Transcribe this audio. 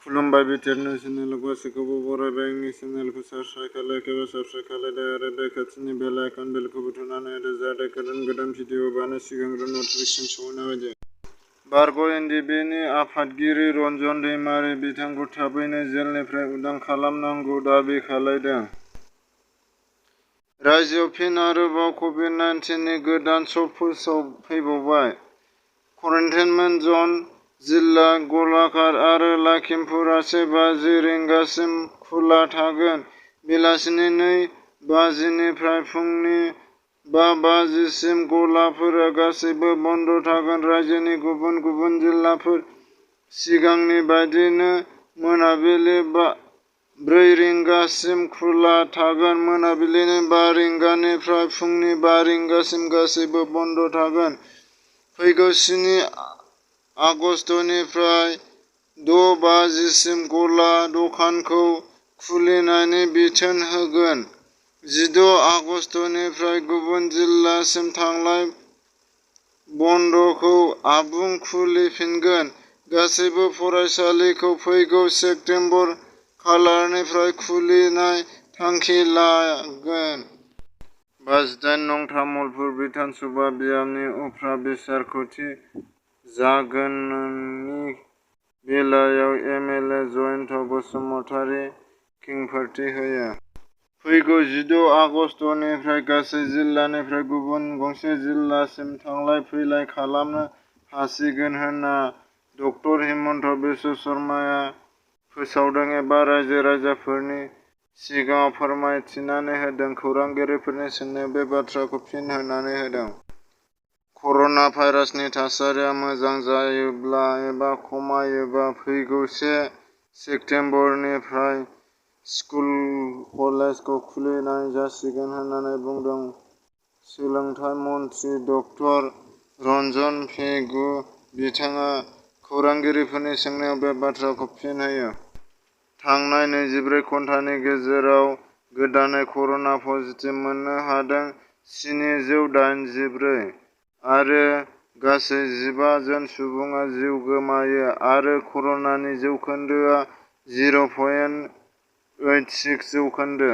खुलुमबाय बिटिआरनि चेनेलाव गासैखौबो बरायबाय। आंनि चेनेलखौ साबस्क्राइब खालामाखैबा साबस्क्राइब खालामदो आरो बे खाथिनि बेल आइकन बेलखौबो थुनानै होदो जाहाथे गोदान भिडिअ बानो सिगांग्रो नटिफिकेसन सहैनो हायो। बारग' एनडिएफबिनि आफादगिरि रन्जन दैमारि बिथांखौ थाबैनो जेलनिफ्राय उदां खालामनांगौ दाबि खालामदों। रायजोआव फिन आरोबाव कभिड-19 नि गोदान फैबावबाय। कन्टेनमेन्ट जन जिल्ला गलाघाट आरो लखिमपुरआ 1:50 रिंगासिम खुला थागोन। बेलासिनि 2:50 निफ्राय फुंनि 5:50 सिम गलाफोरा गासैबो बन्द थागोन। रायजोनि गुबुन गुबुन जिल्लाफोर सिगांनि बायदिनो मोनाबिलि 4 रिंगासिम खुला थागोन। मोनाबिलिनि 5 रिंगानिफ्राय फुंनि 5 रिंगासिम गासैबो बन्द थागोन। फैगौ 7 आगस्तनिफ्राय 6:50 सिम गला दखानखौ खुलिनायनि बिथोन होगोन। 16 आगस्तनिफ्राय गुबुन जिल्लासिम थांलाय बन्द'खौ आबुं खुलिफिनगोन। गासैबो फरायसालिखौ फैगौ सेप्तेम्बर खालारनिफ्राय खुलिनाय थांखि लागोन। 58 नं तामुलपुर बिधानसभा बियाबनि उफ्रा बिसायख'थि जागोननि बेलायाव एमएलए जयन्त बसुमतारी खेंफोरथि होयो। फैगौ 16 आगस्तनिफ्राय गासै जिल्लानिफ्राय गुबुन गंसे जिल्लासिम थांलाय फैलाय खालामनो हासिगोन होनना ड हिमन्त बिश्व शर्माया फोसावदों एबा रायजो-राजाफोरनि सिगाङाव फोरमायथिनानै होदों। खौरांगिरिफोरनि सोंनायाव बे बाथ्राखौ फिन होनानै होदों। कर'ना भाइरासनि थासारिया मोजां जायोब्ला एबा खमायोबा फैगौ 1 सेप्तेम्बरनिफ्राय स्कुल-कलेजखौ खुलिनाय जासिगोन होननानै बुंदों सोलोंथाइ मन्थ्रि ड रन्जन पेगु। बिथाङा खौरांगिरिफोरनि सोंनायाव बे बाथ्राखौ फिन होयो। थांनाय 24 घन्टानि गेजेराव गोदानै कर'ना पजिटिभ मोननो हादों 784 आरो गासै 15 जन सुबुङा जिउ गोमायो आरो कर'नानि जौखोन्दोआ 0.86 जौखोन्दो।